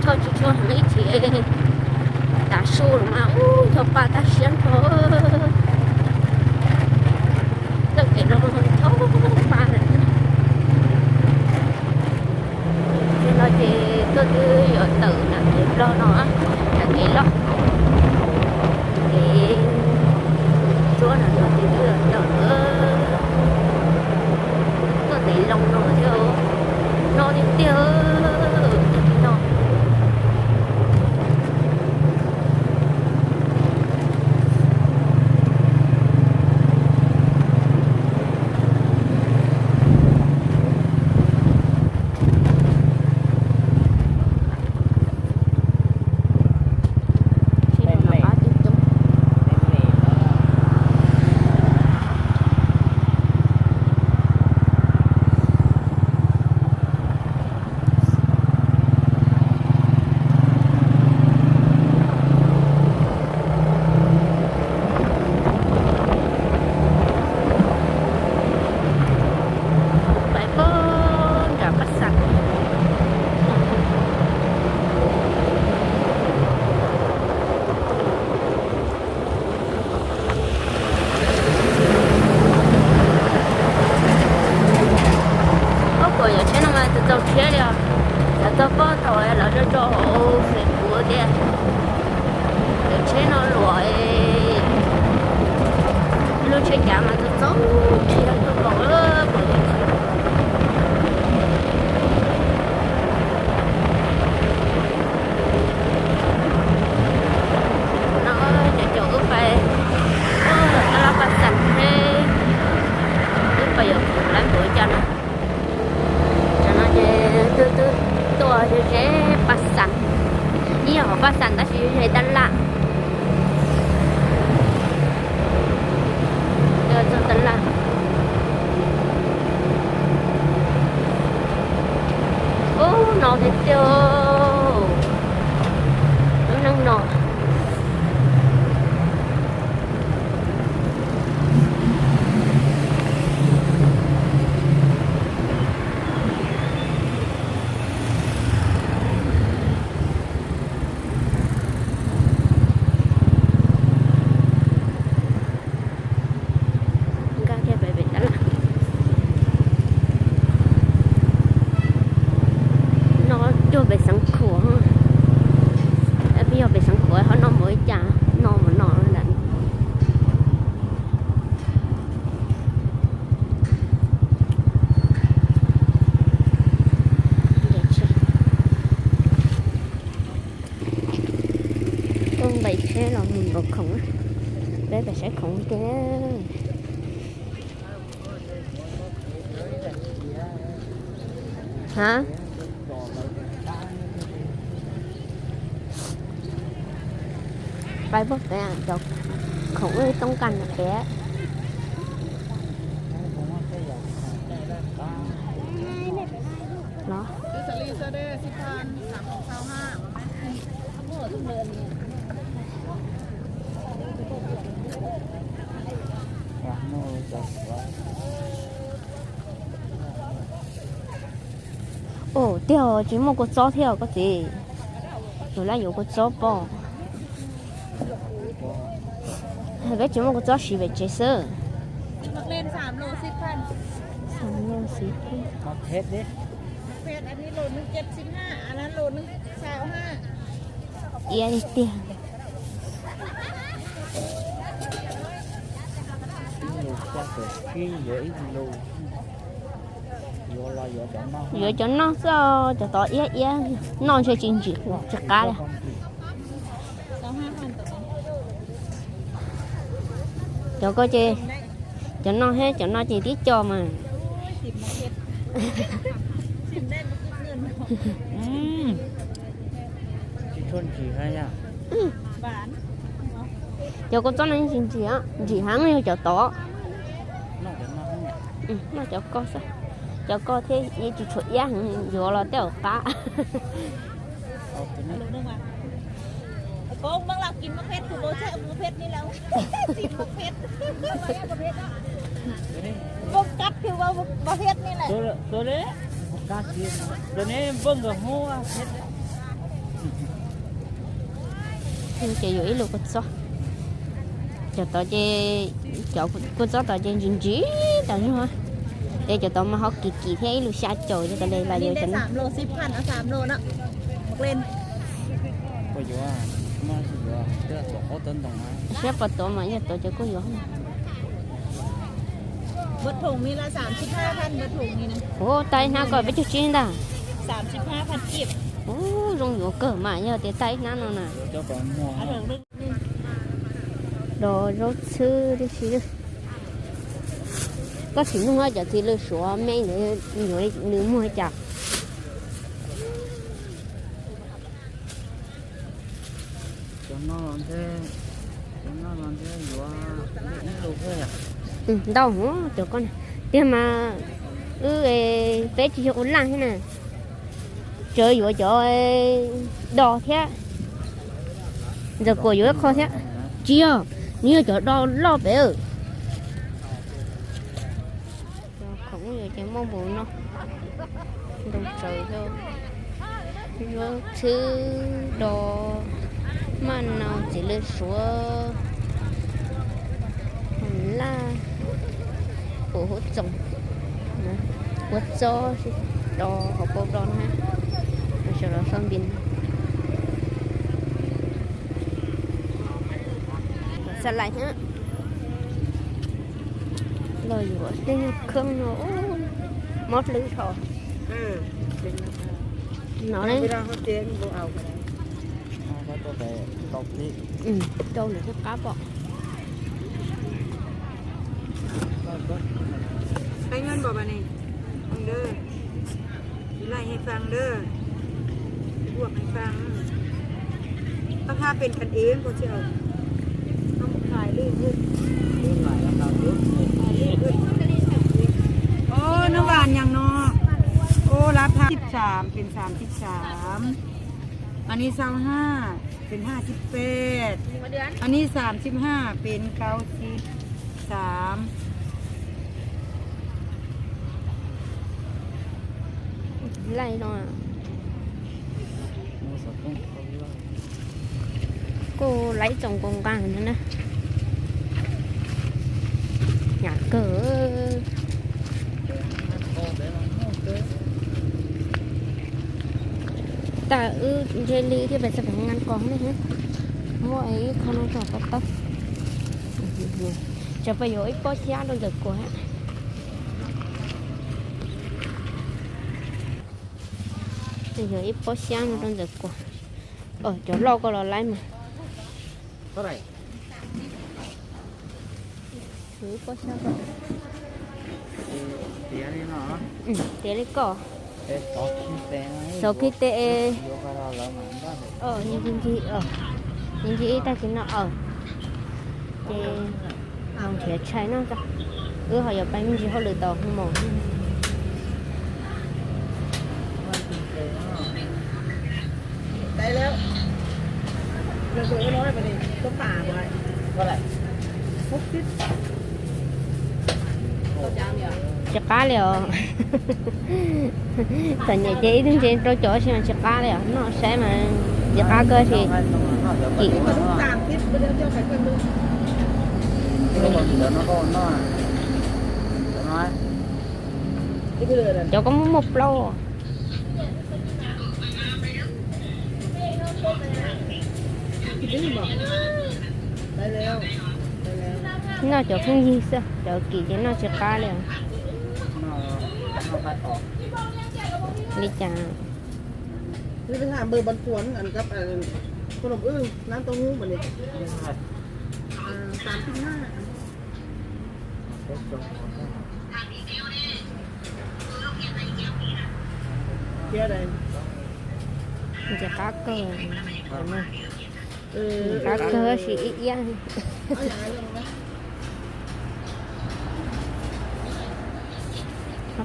Tsis tshua heev ib chim, tav su los mas ub yog pa tag siab nrho. Txoj kev no thaum pa, ces no ces tuaj twb yuav tawm nram kev loj no, nram kev loj, kev tsuab no ces twb yuav tawm, tuaj ntev loo no thiab, no tiag tiag, tag kis no. Pais pog nram Paj Xas. Ob kuam yawm tsheb no mas txaus txaus siab li os. Xav txog pog thaum lawv tso tso hauv Facebook tias yawm tsheb no luam, lub tsheb cav mas txaus txaus siab kawg nkaus. No ces caum wb pais tab laj Paj Xas thiab, wb pais yuav khoom lawv puas cas na. Tam no ces twb twb tuaj ze ze Paj Xas, ib yam hauv Paj Xas tab sis ze tab laj. Txog tab laj. Ub, no tiag tiag, lub neej no. Nkag kiag pem pem tab laj. No cuag pem Xeev Khuam, peb yog pem Xeev Khuam ho noj mus ua cas, no mus no ntawm. Tuaj nqis tsheb los mus nkaum khoom, peb pais saib khoom ua ke. Hab, pais puag pem cov khoom wb toob kas pem los. Ua tiag tsis muaj kua txob thiab koj txiv. Tus laj yuav kua txob pom. Peb tsis muaj kua txob siv pem tsev xwb. Iab li tiag. Yuav cov noj xwb, cov tod iab iab, noj ntshe tsis ntsim tsis qab li. Cov ko ces, cov no thiab cov no ces tib co mas. Cov kua txob no tsis ntsim, ntsim heev yog cov tod. Noj cov ko xwb, cov ko thiab yeej tsis tshua iab heev, yuav los tej zaum qab. Ces yuav ib lub kua txob. Cov tod ces, cov kua txob tod ces ntsim ntsim tas zog, ces cov tod mas ho kim kim thiab, ib lub xya caum ces tau li los yuav cov no. Siab pos tuav mas yog tuav ces kuj yuav. Ua tag ib hnab ko peb caug tsib ntag. Ua zoo yuav kawg mas yog tias tag ib hnab no na. Dos zaub txhwb tib si. Koj sim nug cov txiv lws suav me ntawd yuav nws muag li cas. Ntau hov cov ko na, tiag mas wb peb tsis yog ua laj thiab na, tsuas yuav cov do thiab. Ntxawm Kuam yuav ib qho thiab. Tsis yog, nws yog cov do loj pem. Cov khoom yuav ces muaj npaum no. Ntoo tsaws, zaub txhwb, do, maj nau, txiv lws suav, laj, pum hub txoos, kua txob, do hauv paus do na, sawv los xab npis. Xav lais thiab. Los yuav tej khab no, mob hlwb tho. No ne. Rau lawm thiab qab pom. Lais hais fas, lais hais fas,ต้องทำเป็นกันเองก่อนสิ เอาต้องถ่ายรูปด้วย ถ่ายรูปด้วย โอ้ น้ำหวานอย่างเนาะ โอ้ รับทานสิบสาม เป็นสามสิบสาม อันนี้ซาวห้า เป็นห้าสิบแปด อันนี้สามสิบห้า เป็นเก้าสิบสาม Lais no. Kuj laiv txoos nkaus nqaa no na. Nyam kawg. Tag wb ntshe li thiaj pais txog pem ngan kos ne. Muab ib qho no tso ko taw. Tsam pais yuav ib pob xyab rau Ntxawm Kuam. Yuav ib pob xyab no rau Ntxawm Kuam. Cov loj ko los laiv mas. Ib pob xyab ko. Tiav li koj. Xov khib tes. Ncig ncig ib tag kis no. Ces nrhiav tshais noj tso. Wb ho yuav pais me ntsis hauj lwm tau hmo. Tsis qab li os. Txom nyem ces ib tug ntses rau cov tsis mas tsis qab li os, noj saib mas tsis qab kawg sis. Kim. Cov ko muaj muaj plaub. Noj cov pheej yig xwb, cov kim ces noj tsis qab li. Li cas? Ntxim qab kawg. Ntxim qab kawg tab sis ib iab.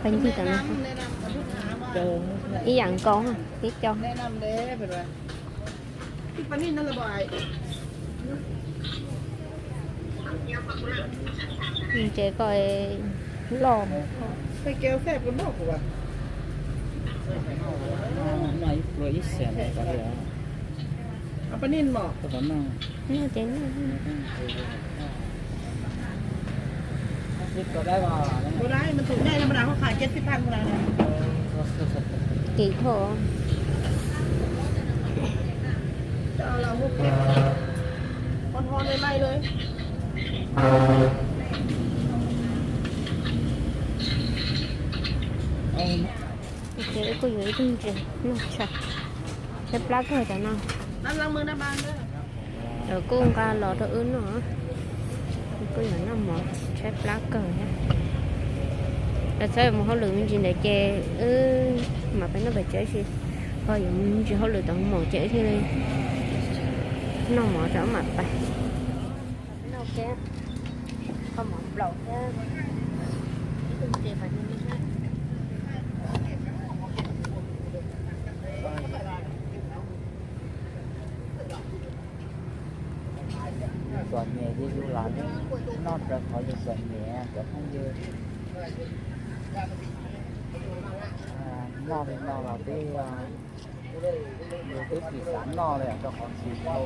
Qee ntij tam no. Ib yam nkaus, ib co. Ntses ko loj. Pab nij mos. Ces no. Ua dab, mas tus dej no mas hauv qhov tsiab txij paj nqa na. Kim thoj. Coj los hu peb, hos hos li lais li. Ces wb kuj yuav ib tug ntses noj tshais, tshaib plab kawg cov no. Lawv kuj nqa los rau wb noj, wb kuj yuav noj mov tshaib plab kawg thiab. Lawv txhob mus hauj lwm me ntsis ntawd ces wb mam pais noj pem tsev, tab sis ho yuav mus me ntsis hauj lwm tom maum ces wb thiaj li noj mov tso wb mam pais. Noj thiab, kho mov nplaum thiab ib tug ntses mas nws me thiab. Yus txom nyem ces yus lam noj raws qhov yus txom nyem cov phooj ywg. Noj li no los twb, yus twb tsis xav noj li rau qhov tsis tau.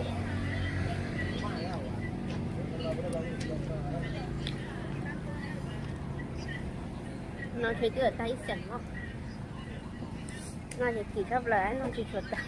No ces twb tag ib xeem no. No ces kim tshaj plaws, no tsis tshua tag.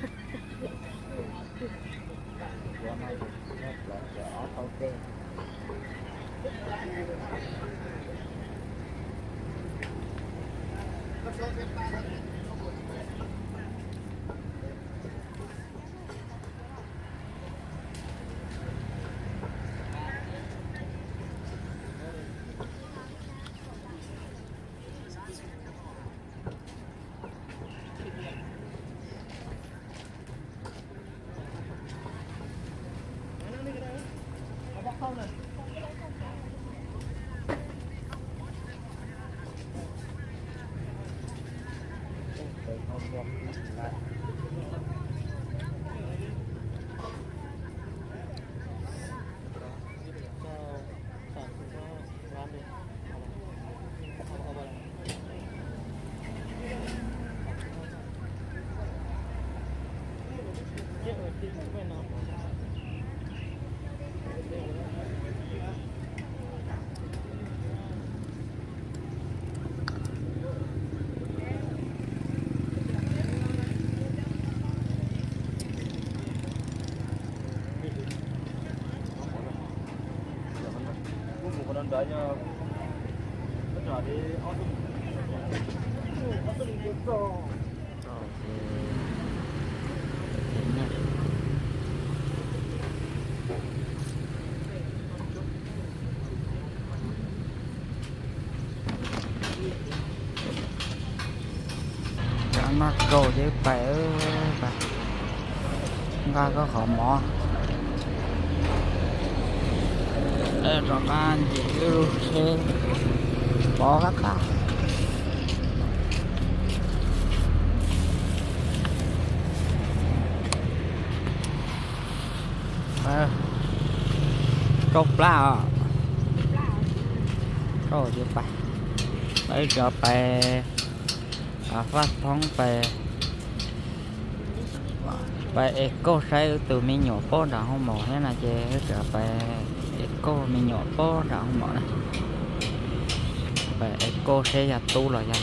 Cov noj kaus ces pais, nqa koj qhov mov rov qab nce lub tsheb pov qab tag. Rau plab os. Rau ces pais, pais tsev pais Faj Thoob pais, pais es kauj saib wb tus me nyuam pob nram hoo maum thiab no ces wb tseem pais es kauj me nyuam pob nram hoo maum na. Pais es kauj saib yog tub los yog